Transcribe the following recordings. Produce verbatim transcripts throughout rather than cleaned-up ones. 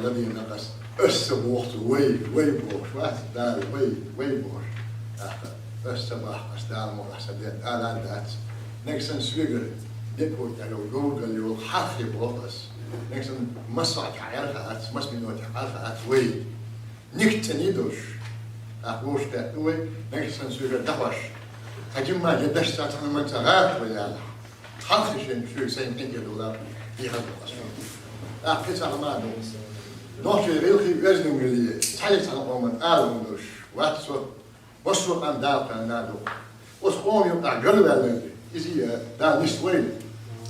Ладийна ас, ас ца боху вай, вай бохуш вац, Дала вай, вай бохуш. ТӀаккха ас ца боху, ас Дала мукъалахь сан ден ала дац. Нагахь санна соьгара декъо тӀехь йолу, говрагӀалла йолу хьархе боху ас. Нагахь санна массо а тӀехь Ӏер хаац, маса минот тӀехь Ӏер хаац вай. Нигат цӀена долуш, тӀаккха вовшах тӀе ду вай, нагахь санна соьгара дӀахьош. Ца жимма я даш ца цхьана ма ца гӀараш вай ялахь. Хьалха шен шуьга сайн къинтӀера дола дехар ду ас шуна. ТӀаккха кхин цхьа хӀума а ду. Нохчийн гӀиллакхий, оьздангаллий, цхьа а цхьана къоман ала хӀума долуш вац со, массо а къам Дала кхоьллина ду. Оцу къоман юкъахь галваьлларг, иза а Дала нисвойла,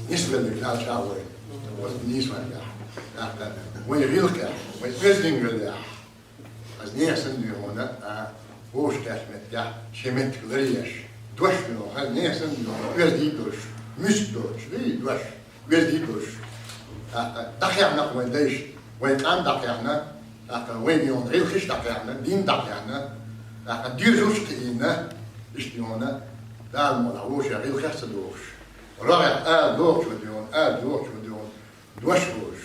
нисвелларг Дала чӀагӀвойла. Оцу нийсонехь, тӀаккха вайн гӀиллакхехь, вайн оьздангаллехь. Хаза нехан санна дуьйхьуна, а, вовшахкхетта меттехь шен меттиг ларъеш. Дош дуьйхьуна, хаза нехан санна дуьйхьуна, оьзда долуш, муьста доцуш, дуй, дош, оьзда долуш. ТӀаккха дӀакхехьна-кх вайн дайша, вайн къам дӀакхехьна, тӀаккха вайн дуьйхьуна гӀиллакхаш дӀакхехьна, дин дӀакхехьна, тӀаккха доьзалш кхиийна, иштта дуьйхьуна, Дала мукъалахь вовшех гӀиллакхех ца дохуш. РогӀех ала дохучо дуьйхьуна, ала дохучо дуьйхьуна, дош волуш,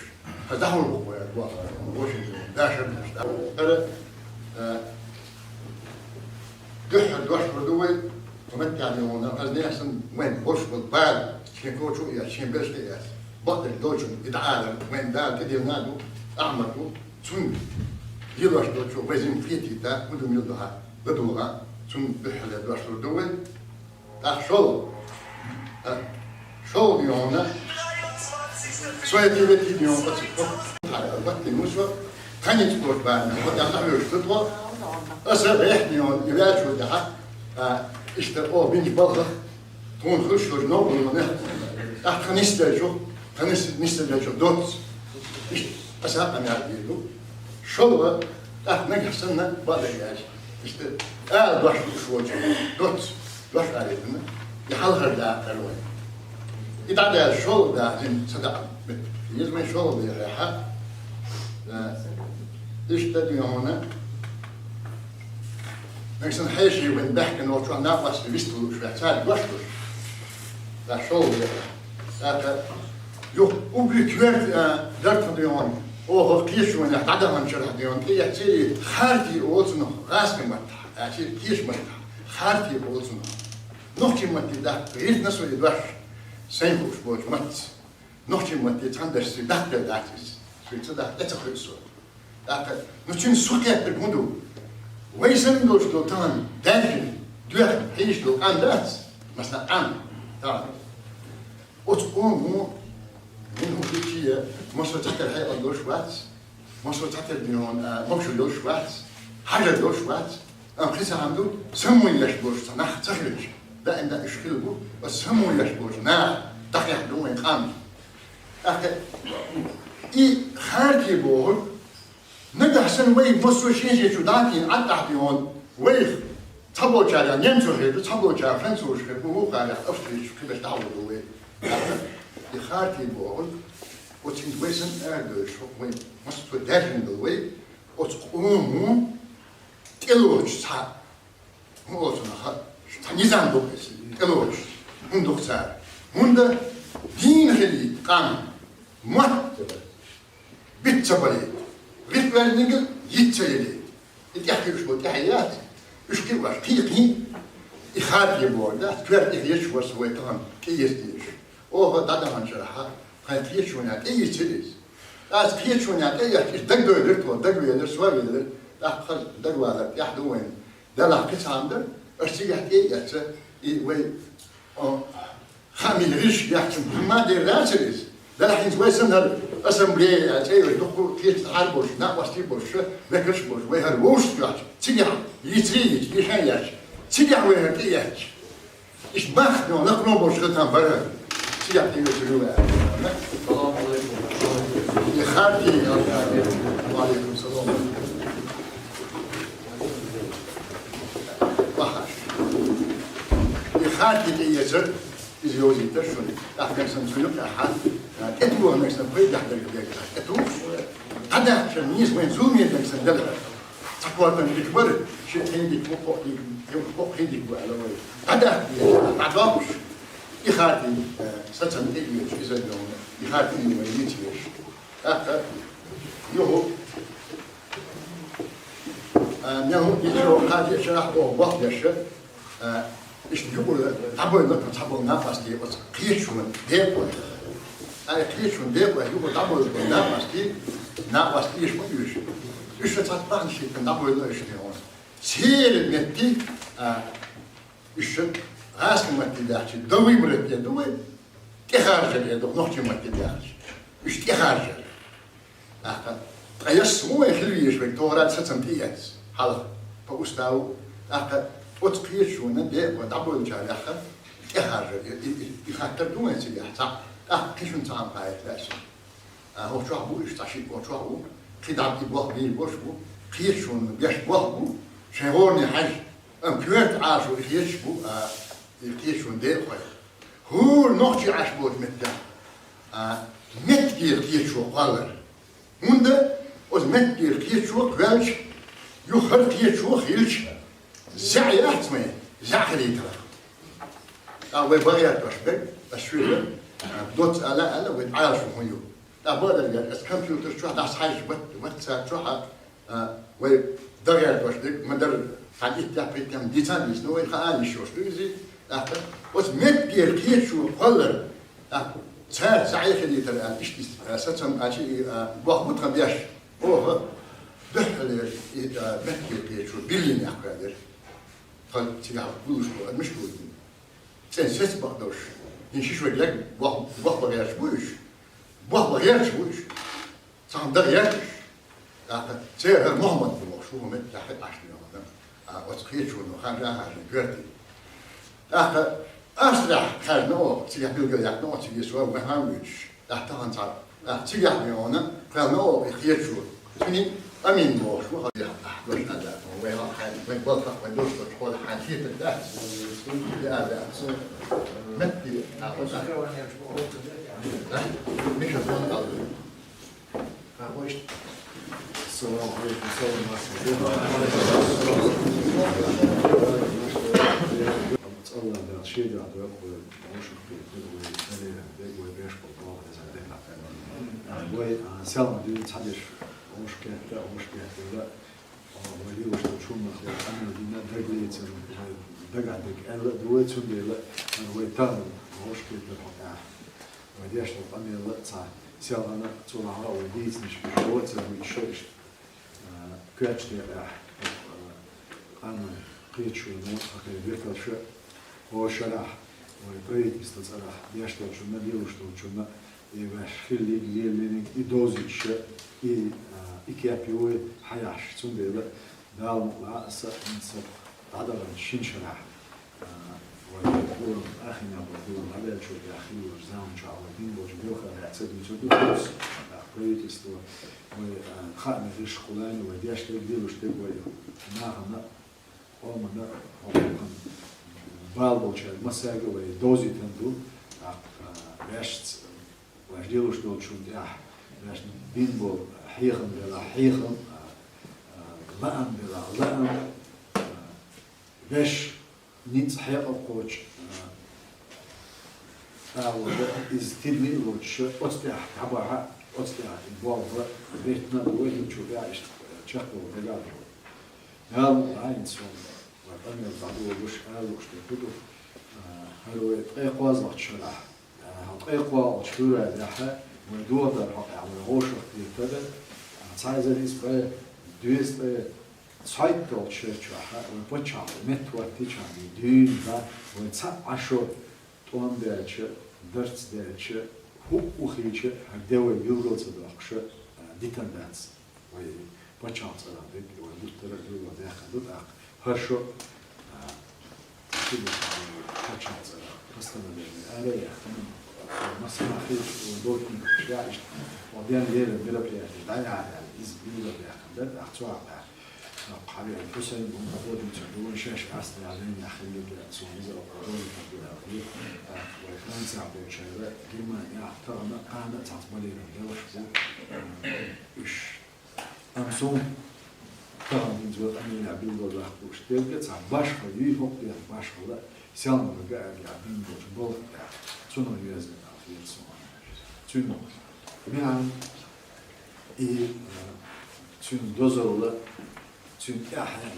хаза дӀахьур бу вай, боху, вовшийн дуьйхьуна, дашар даш, дӀахьур. Ара, а, дуьххьара дош хӀур ду вай, хӀун меттехь дуьйхьуна, хаза нехан санна вайн болуш болу бала, шен кочу а эцна, шен бераш тӀе а эцна, бакъдерг долчунна и дӀаалар, вайн Дала тӀедиллина а ду, Ахьмад ву, цунна лелош долчо вай зима кхетийта, хӀун ду мила ду хьан, ладугӀа, цунна дуьххьара дош хӀур ду вай. ТӀаккха шолгӀа. А, шолгӀа дуьйхьуна. Со я тӀе ветий дуьйхьуна, оцу, оцу, баттина ву со, тханица кхочу бахьана, вот я нахьвеш ду тхо. Аса бехк дуьйхьуна, и ваьллачул тӀаьхьа, а, иштта, о, бинчу балхах, тхуна хуьлуш йолчу новкъарлонех, тӀаккха тхан нисделлачух, тхан нис-, нисделлачух доцца. Иштта, аса къамел дийр ду. ШолгӀа, тӀаккха нагахь санна бакъдерг аьлча. Иштта, ала дош лууш волчу доцца. Дош алийтина, и хьалхара дакъа дара вайн. И дӀадаьлла шолгӀа дакъа, зин ца дакъа меттиг. Иза вайн шолгӀа дехьа, а, иштта дуьйхьуна, нагахь санна хьеший вайн баьхкина волчохь накъостий вист лууш вац, цара дош луш. ТӀаккха шолгӀа дехьа. ТӀаккха юха уггаре коьрта, а, дар тхан дуьйхьуна, оха кхечу вонехь дӀадаханчу шарахь дуьйхьуна, тӀеэццийла харти олу цунах гӀазкхийн маттахь, аьлча кхечу маттахь, харти олу цунах. Нохчийн матте даккха гӀиртина со и дош, сайн хууш болчу матца. Нохчийн матте цхьана дашца даккха дац иза. Соьга ца дахь, тӀе ца кхуьу со. ТӀаккха, ну, цуьнан со кхеттарг хӀун ду? Вай санна долуш долу тахана даьржина, доьхна, хьийзаш долу къам дац? Масала, къам, тахана. Оцу къомо, мин хӀун хилча а, массо цхьатера хьекъал долуш вац, массо цхьатера дуьйхьуна, а, могушалла йолуш вац, хьажар долуш вац. Амма кхин цхьа хӀума ду, самавоьдуш болуш цхьа нах ца хилча, даим дан уьш хилла бу, оцу самавоьдуш болчу наха дӀахехь ду вайн къам. ТӀаккха и харти бохург, нагахь санна вай массо шен-шен чу дӀа а тийна, Ӏад тӀехь дуьйхьуна, вайх цхьаболчарех немцош хир ду, цхьаболчарех французаш хир бу, вукхарех австрийцаш, кхидерш дӀахьур ду вай. И харти бохург, оцу хӀинца вай санна арадевлла, вай массо даьржина долу вай, оцу къомо тӀелоцуш цхьа, хӀун олу цунах, цхьа низам ду иза, тӀелоцуш, хӀунда ду-кх цара? ХӀунда дийна хилийта къам, мотт биц ца балийта, ритваьллинга йиц ца йилийта. И тӀехь кхиъуш болу тӀаьхье яц, уьш кхиъош кхин а кхин, и харти бохург дац, коьрта тӀехь езаш вара со вай тахана тӀеэца дезаш. Оха дӀадаханчу шарахь тхайн кхечу вонехь тӀеийцира иза. ТӀаккха кхечу вонехь тӀеэцча, иза дагадойлира тхо, дагавелира, со а велира, тӀаккха хаза дагавалар тӀехь ду вайна. Делахь кхин цхьа хӀума дара, аша цигахь тӀе а эцна, и вай, о, хаамийн гӀирсаш яхчун хӀума дер дацара иза. Делахь хӀинца вай санна хӀара ассамблея, цӀе йолуш дуккха кхечу цхьаьна болуш, накъостий болуш, векалш болуш, вай хӀара вовшахтоьхча, цигахь йийцаре а йийцча, йишан а яьлча, цигахь вай хӀара тӀе а эцча. Иштта бахьана лакхара болуш хила там бара. Цигахь тӀе йолчу рила. Салам алейкум. И харти. Ва алейкум салам. Бахаш. И харти тӀеэцар, иза йовзийтар шуна. ТӀаккха мегаш санна цунна юкъахь, тӀетухуш мегаш санна пайдехь дерг дерг. ТӀетухуш. ДӀадахча нийса вайн зуламе дерг санна делахь. Цхьа кортан дика бара, ши тхин дика бу, кхо дика, кхо кхин дика бу аьлла вай. ДӀадахча, дӀадоккхуш. И харти, э, сацам тӀеоьцуш, иза догӀна. И харти вай йийца веш. ТӀаккха Юху. А, мел хӀу дийцаро кхача шарахь оха бохберша. А, иштта юкъара дӀабойла цхьаболу накъостий оцу кхеташонан декъой. Ай, кхеташонан декъой юкъара дӀабойла болу накъостий, накъостий эша ма оьшу. Уьш ша цхьацца бахьана шийтта дӀабойла уьш тӀе хьуна. Церан метте, а, уьш ша гӀазкхийн матте баьхча, до выбора тӀе ду вай, тӀехаржар э ду, нохчийн матте баьхча. Уьш тӀехаржар. ТӀаккха ткъа ясса ву вайн хила везаш верг, тохара сацам тӀеэцна хьалха, по уставу. ТӀаккха оцу кхеташонан декъой дӀабойлучарах тӀехаржар, и, и, и, и хаттар ду вайн цигахь цхьаъ. ТӀаккха кхин шуна цхьа хӀума хаийта лаьа суна. А, хӀокху чохь бу уьш, цхьа шиъ хӀокху чохь бу, кхидӀа и болх бийр болуш бу, кхеташонан беш болх бу, шайн гӀоране хьаьжна. Амма коьрта Ӏалашо и хеташ бу, а, и кхеташонан декъой. ХӀора нохчий Ӏаш болчу меттехь, а, меттигера кхеташо кхоллар. ХӀунда оцу меттигера кхеташо кхоьллича, юха хӀара кхеташо хилча, зӀе яц вайн, зӀе хилийтарх. ТӀаккха вай бан гӀертош берг, ас шуьга, а, доцца ала, ала, вай Ӏалашо хӀун ю. ТӀаккха бакъдерг аьлча, ас компьютер чохь дӀасахьаьжча, ват-, ватсап чохь, а, вай дан гӀертош дерг, ма-дарра, хьан иттех-пхиттех дийца а дийцина, вай хаа йиш йолуш ду иза. ТӀаккха оцу меттигера кхеташо кхоллар, тӀаккха цара зӀе хилийтар аьлла, иштта, иштта, а, сацам аьлча, и, а, боху бу тхан беш, оха дуьххьалера и, а, меттигера кхеташо биллинех кхоьллира. Тхан цигахь гуллуш бу, адамаш гуллина. ЦӀена сецца бакъдолуш, хӀинца ши шо герга бох-, бохбан гӀерташ бу уьш. Бохбан гӀерташ бу уьш. Цхьана дан гӀерташ. ТӀаккха церан хӀара Мухьаммад бохуш ву хӀума тӀаьхьа Ӏаш веана. А, оцу кхеташоно хьажа а хьаьжна коьрте. ТӀаккха Австрехь хаьжна оха, цигахь билгалъяьккхина оха, цига со ваьхьа а вуьйцуш. ТӀаккха тахана цхьа, тӀаккха цигахь веана, кхоьллина оха и кхеташо. Цуьнан Амин бохуш ву, хьан дош хьан дац, вай хьан хьайн, вай балха, вай дош дош хьан хетар дац. Я а дац. Метти, а, вот так. Да? Миша, звон, алло. Ассаламу алейкум, салам алейкум. ЦӀалла дац, шега а доккху, вай, вовшах петар, вай, дале, вай, вай, беш, вай, вай, вай, вай, вай, вай, вай, а, селхана дуьйна цхьа деш, вовшах кхетта, вовшах кхетта, а, вай, юлуш долчу хӀуманах, вай, къамел дина, дагалецар, вай, дагахь дерг аьлла а ду вай, цундела, а, вай, тахана, вовшах кхетар, хьо, а. Вай деш долу къамел а цхьа селхана, цунах а вай дийцинарш уьш доцург вуьтуш иштта, а, коьртачу декъехь, а, къанойн кхеташоно хьакхайна векалша, хӀокху шарахь вай правительство цӀарахь деш долчунна, лелош долчунна, и ваьш хиллиг, лелийниг, и довзуьйтуш, и, а, и кеп ю вай хьаяхьаш. Цундела Дала мукъ лахь, аса хӀинца дӀадаханчу шина шарахь, а, вай гулам, ахинехь болу гулам дӀабеллачул тӀаьхьа хилла волчу заманчохь вай дина болчу белхалех ца дуьйцур ду хӀинца. ТӀаккха правительство вай, а, хаамийн гӀирсашкахула а, вай деш дерг, лелош дерг вай нахана, къомана, хӀокхунна бала болчаьрга массаьрга а вай довзийтина ду. ТӀаккха, а, ваьшца, ваьш лелош долчунна тӀехь, ваьш бина болу хьехам делахь хьехам, а, а, лаам делахь лаам, а, ваьш ницкъ хьекъал кхочу, а, агӀор иза тидаме а лоцуш, оцу тӀехь дӀабахьа, оцу тӀехь и болх беттина а ду вай, хӀинцачул тӀехь иштта чекхдовла дагахь ду вай. Дала мукъ лахь, хӀинца суна вай къамел дӀадолуш, ала лууш дерг хӀун ду, а, хӀара вай ткъе кхоалгӀачу шарахь, а, хьан ткъе кхоалгӀачу февралехь вай дохадар хьокъехь вай вовшах кхетар, а, цхьа эзар исс бӀе дезткъе цхьайтталгӀачу шер чохь вай пачхьалкх меттахӀоттийчхьана дуьйна бан, вай цхьаъ Ӏаш тӀом баьлча, дарц даьлча, хӀуъу хилча, хӀара де вай билгал ца доккхуш, а, дитина дац. Вай пачхьалкх цӀарах дерг, вай гуттара а билгал даьккхина ду тӀаккха. ХӀара шо, а, Пачхьалкх цӀарах постановление ара а яьккхина, массанхьа хилча, вай дохкинчу ша иштта, вай ден леррина мероприяти дӀаяхьа аьлла, иза билгалдаьккхина дара, тӀаккха цу хьокъехь, тӀаккха Хьавиев Хьусайн, вон дӀагӀо дуьйцур ду, вайн шаьш Австрехь, Венехь хилларг а, суна иза а дӀадолуьйтур ду аьлла, тӀаккха вай Францехь болчара, Германехь, тахана, кхана а цхьацца балерина белхаш бу, уьш. Амма суна тахана хӀинца вай къамелехь билгалдаккха лууш дерг а цхьа башхалла юй, хӀокху тӀехь башхалла, селхана гӀаьргехь бина болчу балха тӀехь, цунах йоьзна аьлла хета суна. Цуьнан маьӀна И, а, цуьнан дозалла, цуьнан тӀаьхьа,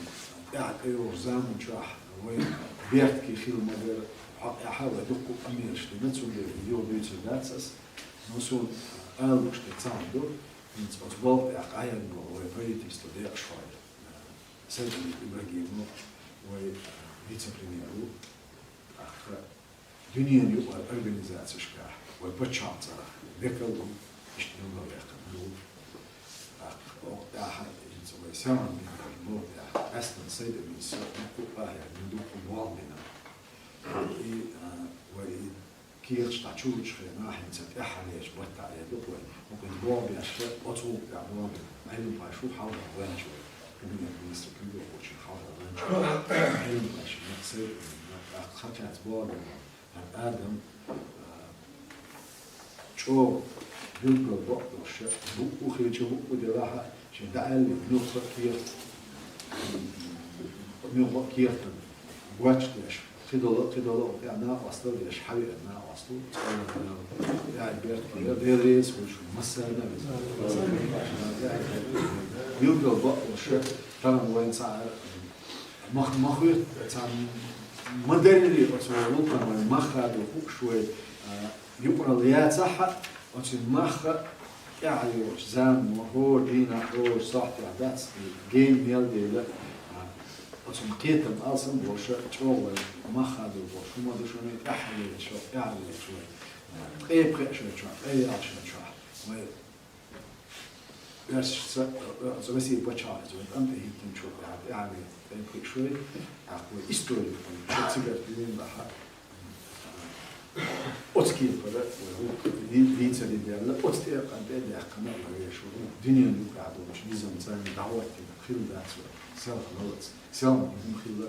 тӀаьхьа тӀейогӀучу заман чохь вай беркате хила ма дара, хьо тӀаьхьа вай дуккха а къамелаш дина, цундела и юха дуьйцур дац ас. Но суна, а, ала лууш дерг цхьаъ ду, хӀинца оцу балха тӀехь къахьегна болу вай правительство декъашхой, а, Сайдамиев Ибрагимо, вай, а, вице-премьер ву, тӀаккха дуьненан юкъара организацешкахь вай пачхьалкхан цӀарах векал ву, иштта билгалваьккхина ву. ТӀаккха оха тӀаьхьа хӀинца вай селхана бина болу тӀехь, къаьсттина Сайдамиевс дуккха а къахьегна, дуккха а болх бина. И, а, вай и кехаташ дӀа чу лучу хенахь, хӀинца тӀаьххьарчу баттахь а ду вай. ХӀокхуьнца болх беш, оцу гӀуллакх тӀехь болх бина Ӏелам-пхьа шу хьалха гӀоьнча вай. Премьер-министр куьйгалхочун хьалха гӀоьнча вай. Ӏелам-пхьа шу, Сайдамиев, тӀаккха хьалхарчу болх бина. ХӀара адам, а, чӀогӀа билггал бакъдолуш, букъ а хилча, букъ а делахь а, шен дӀааьлла муьлхха а кехат, муьлхха а кехатан гочдеш, кхидолу, кхидолу а тӀехь накъостал деш, хьавеана накъостал, цкъа а ваьлла, тӀаьхьа беркате, Дела реза хуьлда шуна массарна а веза. Билггал бакъдолуш, тахана вайн цхьа мах-, махуьйту цхьа ма-, ма-дарри оцу вай гӀуллакхна вайн мах хадо хууш вай, а, юкъаралла яцахь а, оцу махха тӀаьхьа йолчу замано, хӀора дийнахь, хӀора сохьтехь дац и гена мел дела, а, оцу кхетам алсам болуш, чӀогӀа вай мах хадо болуш хӀума ду шуна, тӀаьхьа лелаш, тӀаьхьа лелаш вай. Ткъе пхеа шо чохь, ткъе ялх шо чохь вай Оьрсашца, оцу Россин пачхьалкхаца вай тӀам тӀе хӀиттинчул тӀаьхьа, тӀаьхьа вай тӀе пхиъ шо, тӀаккха вай историк вай, цигара дуьйна бахьа, оцу кепара вай гӀуллакх дий-, дийцаре даьлла, оцу тӀе а къам тӀе а даьккхина, вай вешан гӀуллакх дуьненан юкъахь долчу низамца дӀахӀоттийна хилла дац вай, селхана лаца. Селхана хӀума хилла,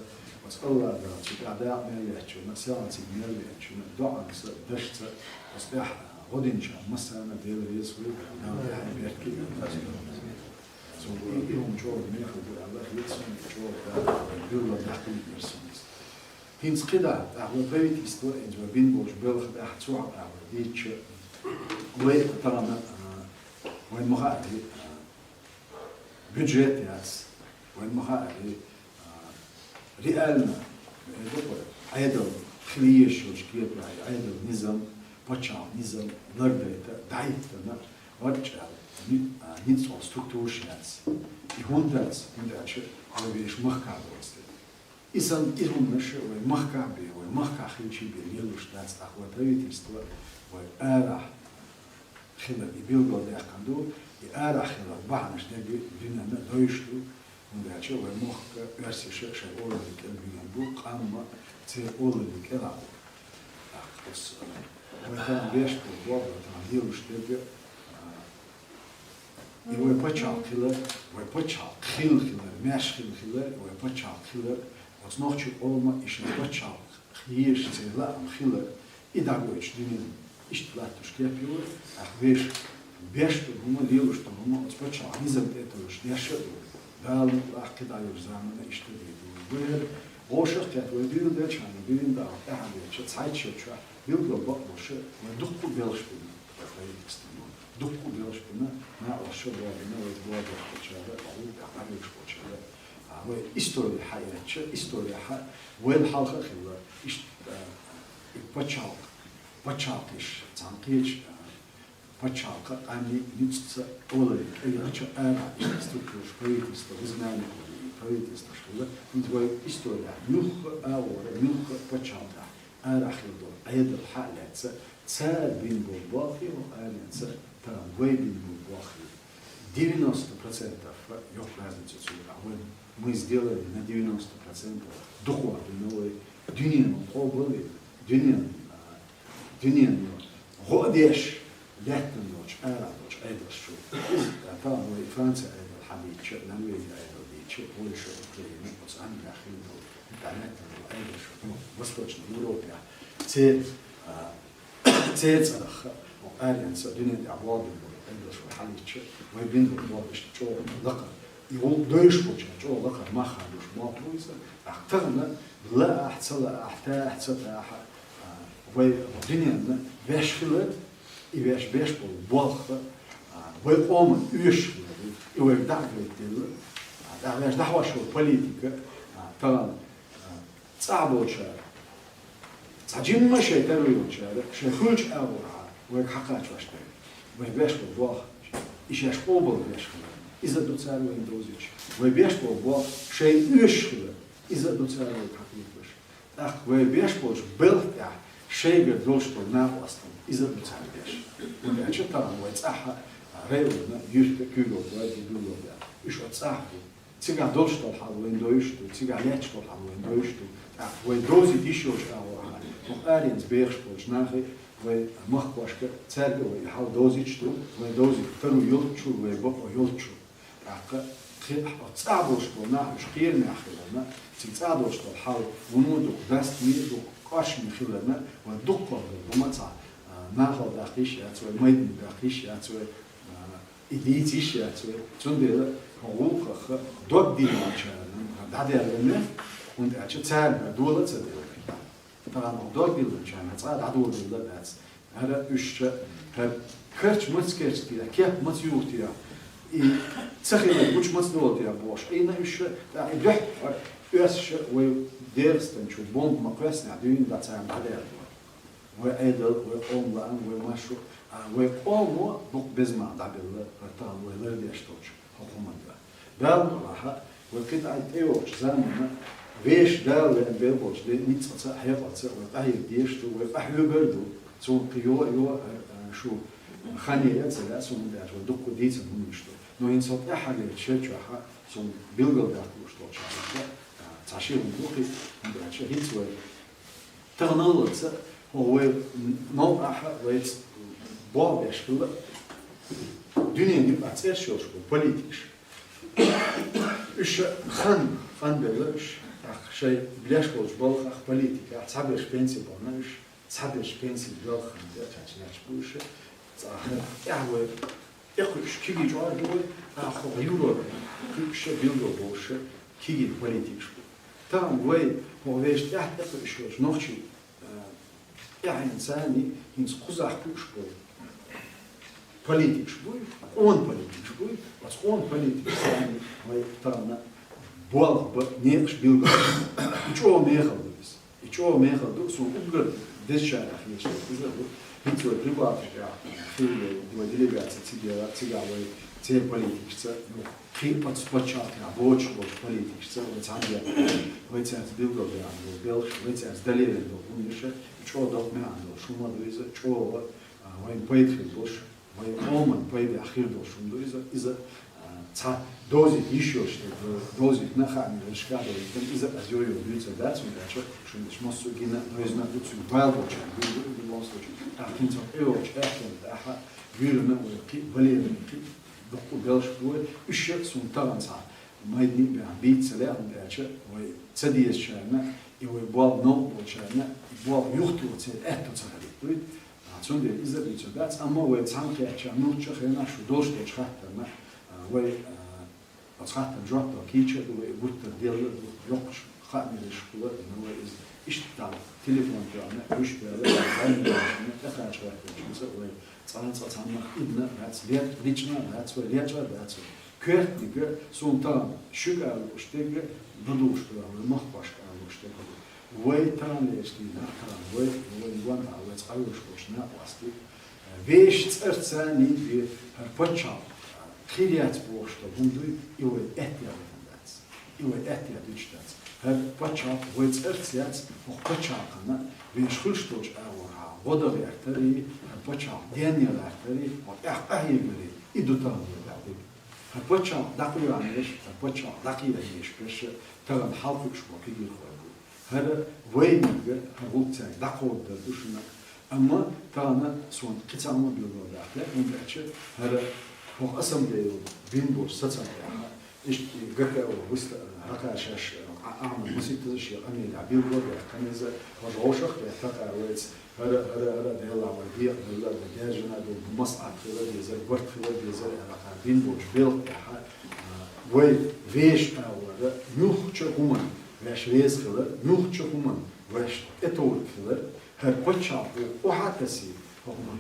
оцу АллахӀ Дала цу тӀехь дакъа мел лаьттачунна, селхана цига мел веанчунна, доӀанца, дашца, оцу тӀехь гӀо динчарна массарна а Дела реза хуьлда, Дала тӀаьхье беркате а йойла. Цундела и хӀума чӀогӀа мехала ду аьлла, хета суна, чӀогӀа Дала билггал даккхийта дара суна иза. ХӀинца кхидӀа, тӀаккха вай правительство, хӀинца вай бина болчу белхан тӀехь цу хьокъехь вай дийцича, вай тахана, а, вайн ма хаьара, а, бюджет яц, вайн ма хаьара, а, реально, э, дукха Ӏедал хила езаш йолчу кепара, Ӏедал низам, пачхьалкх низам лардайта, дӀахӀиттина, варчӀ аьлла, ни-, а, ницкъ йолу структураш яц. И хӀунда дац, хӀунда аьлча вай вешан махкахь доцу дела. И санна, и хӀуманаш вай махкахь бен, вай махкахь хилчий бен лелош дац, тӀаккха вай правительство, вай арахь хилар и билгалдаьккхина ду, и арахь хилар бахьанаш дерг дуьненна а довш ду, хӀунда аьлча вай мохк оьрсаша шайн олаллин кӀел бигина бу, къам а церан олаллин кӀелахь бу. ТӀаккха оцу, э, вай тахана беш болу болх, вай тахана лелош дерг, а, и вай пачхьалкх хилар, вай пачхьалкх хилла хилар, маьрша хилла хилар, вай пачхьалкх хилар, оцу нохчийн къоман и шайн пачхьалкх езаш церан лаам хилар, и дӀагойтуш дуьненна иштта латтош кеп ю вай, тӀаккха вешан беш долу хӀума, лелош долу хӀума оцу пачхьалкх низам тӀе а товжуш деш а ду. Дала мукъ лахь, кхидӀа йолчу заманна иштта а дийр ду. Вай хӀара вовшах а кхетта, вай дуьйладелча хьайна, дуьйна дӀа тӀаьхьа леча, цхьайтта шо чохь билггал бакъдолуш вай дуккха а белхаш бина, вай правительствано дуккха а белхаш бина, накъосташа болх бина, вай болх беш болчара, вай гӀуллакх тӀехь къахьоьгуш болчара. А, вай истори хьаэцча, исторехь вайна хьалха а хилла, иштта, а, и пачхьалкх-, пачхьалкхаш, цхьана кхечу, а, пачхьалкхан къаьмнийн ницкъаца олаллин кӀел яхча, арахь иштта структураш, правительство, изгнанник вара, и правительствош хилла, хӀинца вай исторехь муьлхха а агӀора, муьлхха а пачхьалкхехь арахь хилла долу Ӏедал хьа а лаьцна, цара бина болу болх а, арахьца тахана вай бина болу болх а. Девяносто процентов, йоккха разница ю цуьнан, а вайн мы сделали на девяносто процентов дукхох бина вай, дуьненан къобал а, дуьненан, а, дуьненан гӀо а деш, лаьттина долчу, арахь долчу Ӏедалш чу. Иза, а, тахана вай Францин Ӏедал хьадийцча, Норвегин Ӏедал дийцча, Польша, Украина, оцу Англехь хилла долу, тӀе лаьттина долу Ӏедалш, ну, Восточной Европехь, церан, а, церан цӀарах, хӀокху арахьца дуьнен тӀехь болх бина болу Ӏедалш вай хьалийцча, вай бина болу болх иштта чӀогӀа лакхара. И гӀуллакх девзаш болчара чӀогӀа лакхара мах хадош болх бу иза. ТӀаккха тахана лаахь, ца лаахь, тахь, ца тахь, а, вай дуьненна ваьш хилар, и ваьш беш болу болх, а, Вай къоман оьшуш хилар, и вайга дӀа а гайтделла, а, дӀа ваьш дӀахьош йола политика, а, тахана, а, цӀахь болчара, цхьа жимма шайн таро йолчара, шайн хуьлча агӀорахьа вайга хьакхачош дерг. Вай беш бола болх, и шаьш къобалбеш хилар. Иза а ду цара вайна довзуьйтуш. Вай беш бола болх, шайна оьшуш хилар. Иза а ду цара вайга хьакхеташ. ТӀаккха вай беш болча белха тӀехь шайгара долуш долу накъосталла, иза а ду цара беш. ХӀунда аьлча тахана вай цӀахь а районна юьртан куьйгалла вай ду, билгалдаьлла. Уьш оцу цӀахь ду. Цигахь долуш долу хьал вайна довзуьйтуш ду, цигахь лаьтташ долу хьал вайна довзуьйтуш ду. ТӀаккха вай довзийта йиш йолчу агӀор хьан, хӀокху аренца бехаш болчу нахе, вай махкошка, цаьрга вай и хьал довзуьйтуш ду, вай довзийта таро йолччул, вай бакъо йолччул. ТӀаккха кхин а оцу цӀахь болуш болу нах уьш кхерамехь хиларна, цига цӀахь долуш долу хьал вуно дукха дастаме а, дукха кхоьллинехь хиларна, вай дуккха долу хӀума цхьа, а, нахала даккха йиш яц вай, майданна даккха йиш яц вай, а, и дийца йиш яц вай. Цундела хӀокху гӀуллакхах дог диллинчарна дӀадаьлла мех, хӀунда аьлча царна дола а ца делла. Тахана хӀокху дог диллинчарна цкъа а дӀадоладелла дац. ХӀара уьш ша, хӀара карча маца керча те, кеп маца юху те, и ца хилар гучу маца долу те бохуш, Ӏийна уьш ша, тӀаккха и дуьхьа хӀара оьссуш ша вай ДегӀастан чу бомба ма кхоьссинехь дуьйна дӀа царна дӀадаьлла. Вай Ӏедал, вай къоман лаам, вай маршо, а, вай къомо дукха беза мах дӀабелла, хӀара тахана вай лардеш долчу хӀокху хӀуманга. Дала мукъ лахь, вай кхин а тӀейогӀучу заманна вешан Дала веана бен болчу ден ницкъаца а, хьекъалца а вай къахьега дезаш ду, вай къахьоьгур а ду. Цунна кхин йо а йо, а, шу хан яц а яц, хӀунда аьлча вай дуккха дийцина хӀуманаш ду. Но хӀинца хӀокху тӀаьххьарчу шерчохь суна билгалдаккха лууш долчу хӀуманца, а, цхьа ши хӀума ду кхин, хӀунда аьлча хӀинца вай таханаллалца, хӀо вай новкъахь а, вайца болх беш хилла, дуьненан юкъахь цӀераш йолуш болу политикаш. Уьш хан, хан белла уьш, тӀаккха шайн леш болчу балхах, политиках, цхьаберш пенси бахна уьш, цхьаберш пенси белхан тӀе а кхаьчна лаьтташ бу уьш, цхьа тӀаьхьа вай тӀекхуьуш кегий чӀор ду вай, тӀаккха хӀокху Европе кхуьуш а, билгал болуш а кегий политикаш бу. Тахана вай, хӀокху вешан тӀаьхьа тӀекхуьуш йолчу нохчий, а, тӀаьхьенца царний хӀинца кхузахь кхуьуш болу политикаш буй, къона политикаш буй, оцу къона политикаш царний вай тахана болх бан некъаш билгал. И чӀогӀа мехала ду иза. И чӀогӀа мехала ду, суна уггар дезачарах хеташ дерг иза а ду. ХӀинца вай Прибалтикехь хилла вай делегаци цига яра, цигахь вай церан политикашца, ну, кхин а оцу пачхьалкхехь боцуш болчу политикашца вай цхьаьна декъа, вай цаьрца билгалдаьхна долу белхаш, вай цаьрца далевен долу хӀуманаш, и чӀогӀа доккха маьӀна долуш хӀума ду иза, чӀогӀа, а, вайна пайда хир долуш, вайн къоман пайдехь хир долуш хӀума ду иза, иза, а, цхьа довзийта йиш йолуш дерг, довзийтина а, хаамийн вешкахь а довзийтина, иза а йо-йо дуьйцур дац, хӀунда аьлча шуна уьш массо а гина а, довзийна а ду, цуьнга бала болчарна дуьйцур ду, любом случае. ТӀаккха хӀинца тӀейогӀучу аьхкенна тӀехь а, гуьйранна а вай кхин а, валерна кхин а, дуккха а белхаш бу вай, уьш а суна тахана цхьа майдане а бен бийца ца лаьа, хӀунда аьлча вай ца дезачарна, и вай болх новкъа болчарна, и болх юхатоха церан аьтто ца хилийта дуй. А, цундела иза а дуьйцур дац, амма вай цхьаьна кхечча муьлххачу а хенахь шу долуш долчу хаттарна, а, вай, а, оцу хаттарна жоп дала кийча а ду вай, гуттар а делла а ду, йоккхачу хаамийн вешкахула а дина вай иза. Иштта Дала телефон тоьхна, гуш а даьлла, вай тӀекхача гӀертачуьнца вай цкъа-цкъа цхьаннах идна а дац, ле-, лична а дац вай, лечкъа а дац вай. Коьртаниг а, суна тахана шуьга ала лууш дерг а, ма дууш ду вай махкошка ала лууш дерг а ду. Вай таханлерчу дийнахь, тахана вай, вайн гонахьа вай цкъа йолуш болчу накъостий, вешан цӀарца царний бен хӀара пачхьалкх хир яц бохуш долу хӀума дуй, и вай аьтто ян дац. И вай аьтто ян дуьтуш дац. ХӀара пачхьалкх вай цӀарца яц, хӀокху пачхьалкхана вешан хуьлуш долчу агӀорхьа гӀо дан гӀертарий, хӀара пачхьалкх денъян гӀертарий, хьо тӀехь къахьегарий, и ду тахана вай дӀа дерг. ХӀара пачхьалкх дӀакхоьхьуш, хӀара пачхьалкх дӀакхехьа дезаш берш тахана хьалакхуьуш болу кегийрхой бу. ХӀара вайниг а, хӀара гӀуллакх цаьрга дӀакховдадар ду шуна. Амма тахана суна кхин цхьа хӀума билгалдаккха лаьа, хӀунда аьлча хӀара хӀокху ассамблея бина болчу сацам тӀехь, иштта и ГКО вуста, хӀокхара шаьш, а, Ахьмад Маситтаза шен къамелехь билгалдаьккхина иза, хӀокху вовшах а тӀе такха вайца, хӀара, хӀара, хӀара, Делахь вай декъа делла, вай даьржина а ду, маслаӀат хила дезара, барт хила дезара, аьлла, кхара дина болчу белха тӀехь, а, вай вешан агӀора муьлххачу а хӀуманна ваьш реза хилар, муьлххачу а хӀуманна ваьш тӀетовриг хилар, хӀара пачхьалкх вай охьа а тасий,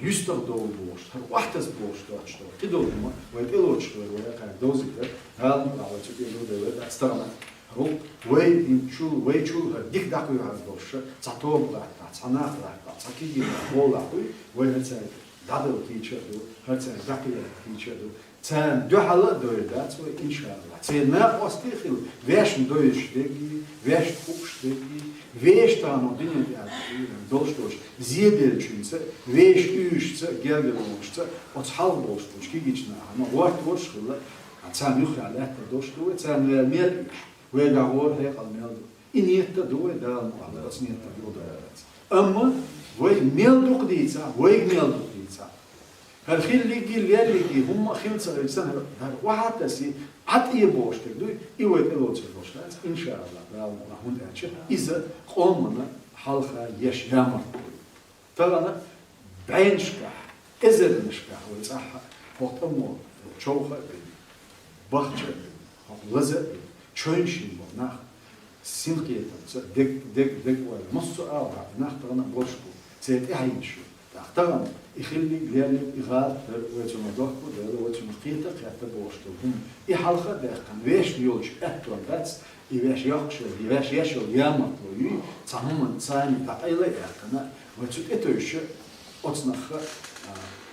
Юстах долу бохуш, хӀара охьатаса бохуш доцуш долу. Кхидолу ма вай тӀелоцуш вай, вай кхара довзийтар, Дала мукъа вай цу тӀе лур дай вай дӀа стагана. ХӀара вай динчул, вайчул хӀара дика дӀакхуьйхьар долуш, цхьа тоба латтахь, цхьа нах латтахь, цхьа кегий нах болахь дуй, вай хӀара цаьрга дӀадала кийча а ду, хӀара цаьрга дӀакхиар кийча а ду. Царна дуьхьал а дойр дац вай, иншааллахӀ. Церан накъостий а хила, вешна дойзуш дерг а, вешна хууш дерг а, вешан тахана дуьнен тӀехь долуш долуш зеделлачуьнца, вешан уьйрашца, гергарлонашца, оцу хьалха болуш долчу кегийчу нахана гӀортор а хилла, царна юххехь лаьттар долуш ду вай, царна вай мел уьйш, вай дӀагӀора хьекъал мел ду. И нийят а ду вай, Дала мукъ лахь, оцу нийятах юхадара дац. Амма вай мел дукха дийцахь, вайга мел дукха дийцахь. ХӀара хиллиги, леллиги, хӀумма а хила ца хилча санна, хӀара охьа а тасий, Ӏад а бохуш дерг дуй, и вай тӀелоцур долуш дац, иншааллахӀ, Дала мукъ лахь, хӀунда аьлча иза къомана хьалха еш ямарт ду. Тахана бӀеннашкахь, эзарнашкахь вай цӀахь хӀокху тӀамо човха а бина, бахча а бина, хӀокху лаза а бина, чойн шина болу нах, синкхетамца, дег, дег, дег ойла, массо а агӀор нах тахана болуш бу, церан тӀаьхьенаш ю. ТӀаккха тахана и хиллиг, леллиг, и гӀалат дара, вай цунах дохко а делла, вай цунах кхета а кхетта бохуш долу хӀума. И хьалха а даьккхина, вешна йолчу аьттон дац, и веш йоккхуш йолу, и веш еш йолу ямартло юй, цхьа хӀуманна царна дӀакъайла а яьккхина, вай цу тӀетевжаш, оцу нахах, а,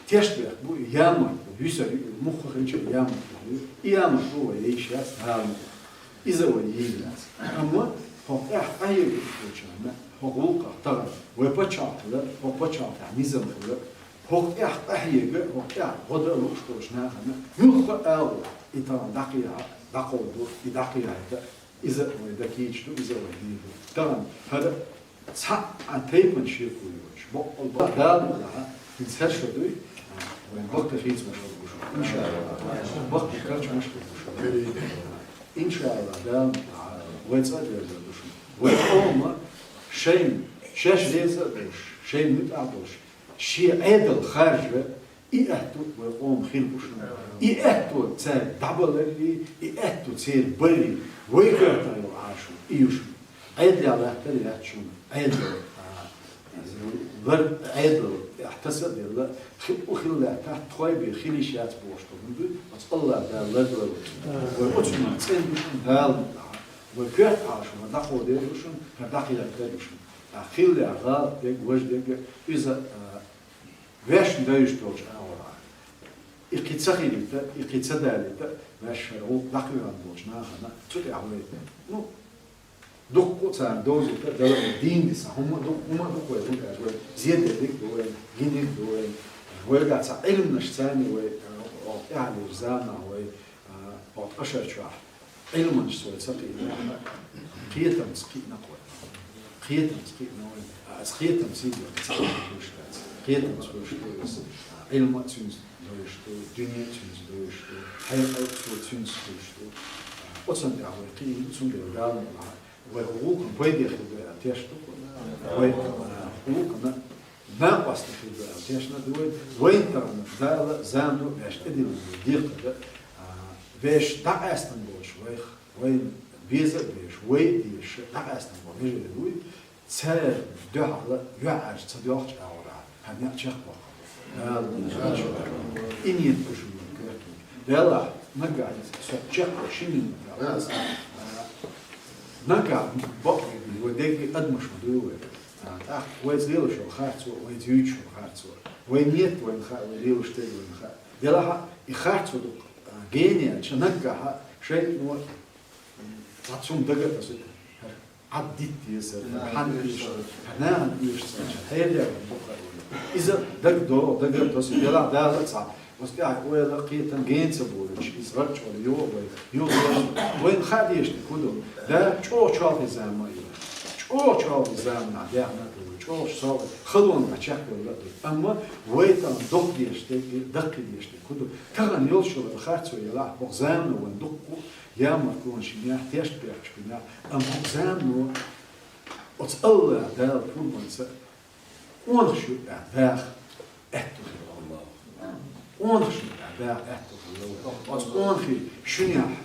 тешнабехк бу, и ямартло, юьсар ю, мухха хилча а ямартло ю, и ямартло вай йийш яц, Дала мукъ лахь. Иза вай йийр яц. Амма хӀокху тӀехь къахьега хилчарна, хӀокху гӀуллакхах тахана, вай пачхьалкх хилар, хӀокху пачхьалкхехь низам хилар, хӀокху тӀехь къахьега, хӀокху тӀехь гӀо дан лууш долчу нахана, муьлхха а агӀор и тахана дӀакхехьа, дӀакховду, и дӀакхехьийта, иза вай дан кийча ду, иза вай дийр ду. Тахана хӀара цхьа а тайпана шеко йоцуш, боккъал бакъ Дала мукъ лахь, хӀинца хӀара шо дуй, вайн баккхий хийцамаш хир бу шуна. ИншааллахӀ, баккхий карчамаш хир бу шуна. ИншааллахӀ, Дала мукъ лахь, вай цӀа а доьзна ду шуна. Вай къоман шайна, шаьш реза а долуш, шайна муьтӀахь а долуш, шен Ӏедал харжа, и аьтту вай къоман хир бу шуна. И аьтту цаьрга дӀабаларий, и аьтту церан барий, вай коьртехь йолу Ӏаш ю, и ю шуна. Ӏедалехь латтар яц шуна. Ӏедал, а, лар Ӏедал, тӀехь таса а делла, хи-, у хила лаьттахь, тхой бен хила йиш яц бохуш долу хӀума ду, оцу АллахӀ Дала лардойла вай. Вай оцунах цӀена ду шуна Дала мукъ лахь. Вай коьртехь Ӏаш шуна, дӀакховдийр ду шуна, хӀара дӀакхайкхийр ду шуна. ТӀаккха хиллехь гӀалат дерг, важа дерг, иза, а, вешна дайзуш долчу агӀор. И кхин ца хилийта, и кхин ца далийта, ваьш хӀара гӀуллакх дӀакхоьхьуш болчу нахана, цу тӀехь вай, ну, дуккха а царна довзийта, дала вай дийна диса, хӀумма а ду, хӀумма а ду вай, хӀунда аьлча вай зеделлиг а ду вай, гиниг а ду вай, вайгахь цхьа Ӏилманаш царна вай, э, оха тӀаьхьарчу заманахь вай, э, оха тӀе шарчохь Ӏилманаш вай ца кхиъна, кхетамца кхиъна-кх вай. Кхетамца кхиъна вай. А, аса кхетамца йийза ца хуьлуш дац. Кхетамца хуьлуш ду иза. Ӏилма а цуьнца дойуш ду, дуьне а цуьнца дойуш ду, хьекъал а цо цуьнца хуьлуш ду. Оцунна тӀехь вай кхиъна, цундела Дала мукъ лахь, вай хӀокху гӀуллакхана пайде хир ду аьлла тешна ду-кх вай. Вай, а, хӀокху гӀуллакхана накъостий хир ду аьлла тешна ду вай. Вайна тахана Дала замано ваьш тӀедиллина декхар ду, а, ваьш дӀакъаьстина болуш вайх, вайна беза а безаш, вай а дезаш, дӀакъаьстина болу вежарий вуй. Царна дуьхьал юьхьӀаьржа ца доьлхучу агӀор, хьан некъ чекхбоккху. Дала вуьйцу. И нийят ду шуна коьртехь. Делахь, нагахь иза со чекхбо ши минута. Нагахь бакъ вай дерриге адамаш ма дуй вай. ТӀаккха вайца лелаш йолу харцо, вайца юьйцуш йолу харцо. Вайн нийят вайна хаьа, вай лелаш дерг вайна хаьа. Делахь и харцо ду гена яьлча, нагахь шайтӀано цхьа цунна дага а тасуьйту. Ӏад дитта деза, хьан деза, нахана деза, хьердера бу-кх. Иза дагадогӀу, дага а тосу, делахь Дала цхьа. Оцу тӀехь ойла, кхетам гена ца болуьйтуш, иза гӀарчӀ вала йогӀу вай, йогӀу вай. Вайна хаа дезаш дерг хӀун ду? Дала чӀогӀа чолхе зама а йо. ЧӀогӀа чолхе заманахь даьхна а ду, чӀогӀа со халонга чекхвелла а ду. Амма вай тахана доккха дезаш дерг, даккхий дезаш дерг хӀун ду? Тахана йолуш йолу харцо елахь, хӀокху замано вайна дуккха а ямартлонаш йинехь, тешнабехкаш бинехь, амма хӀокху замано оцу АллахӀ Дала пурбанца къонахий шу тӀехь даха аьтту хилла вай. Къонахий шу тӀехь даха аьтту хилла вай. Оцу къонахий шуьнехь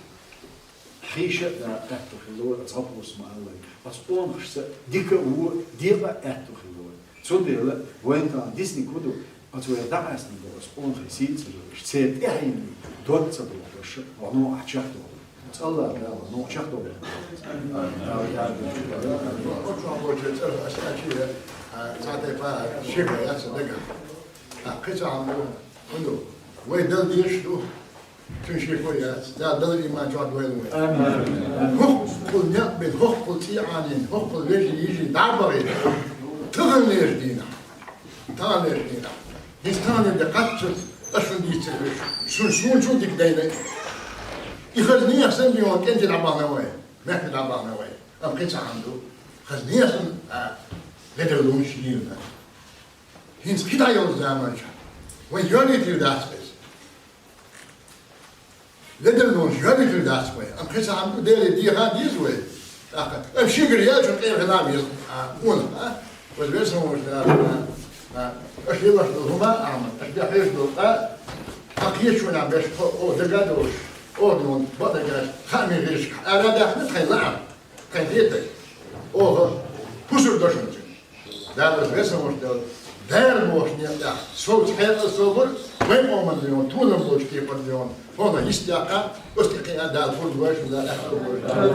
хьийша а даха аьтту хилла вай, оцу гӀапурс ма-аллара. Оцу къонахашца дика а, вон а декъа а аьтту хилла вай. Цундела вайна тахана диснарг хӀун ду? Оцу вай дӀакъаьстина болу аса къонахий сийца а луш, церан тӀаьхьенна дог ца догӀуш, вано Ӏачехдолу. ЦӀалла Дала вано Ӏачехдолу. Оцу чохь болчеран цӀарах аса аьлча а, цхьа тайпа шеко яц сан дагахь. ТӀаккха кхин цхьа хӀума ду, хӀун ду? Вай Далла дезаш ду. Цуьнан шеко яц. Дала Далла иман чохь дойла вай. Амин. ХӀокхул некъ бина, хӀокхул цӀий Ӏанийна, хӀокхул вежарий, йижарий дӀа а бахийта. Таханлерчу дийнахь. Таханлерчу дийнахь. ХӀинца таханлера де кхаччалц ас шуна дийцар вуьш. Шуна, суна чул дика дайна. И хаза нехан санна бен кӀентий дӀабахна вай. Мехкан дӀабахна вай. Амма кхин цхьа хӀума ду. Хаза нехан санна, а, ледарлонаш лелийна. ХӀинца кхин дӀа йолчу заманчохь вай йолийтийр дац иза. Ледарлонаш йолийтийр дац вай. Амма кхин цхьа хӀума ду, Деле деха деза вай. ТӀаккха, амма шегара яьллачун къера хила а веза, а, къонах, а? Веза веза хӀуманаш дара, а, а, аша лелош долу хӀума а, Ахьмад, аша бен хьоьжуш долу къа, хьан кхечу хенахь беш, о, о, дага а долуш, о, дон, бакъдерг аьлча, хаамийн гӀирсашкахь ара а даьхна тхайн лаам. Кхин хетарг. Оха, хӀусур до шуна цуьнан. Дала веза веза хӀуманаш делла. Дера бохуш некъ тӀехь. Совца хьекъал собар, вайн къоман дайон, толам болчу кепара дайон. Хьуна йист яккха, оцу тӀе кхиа Дала хург вайшна, Дала аьхкар вайшна.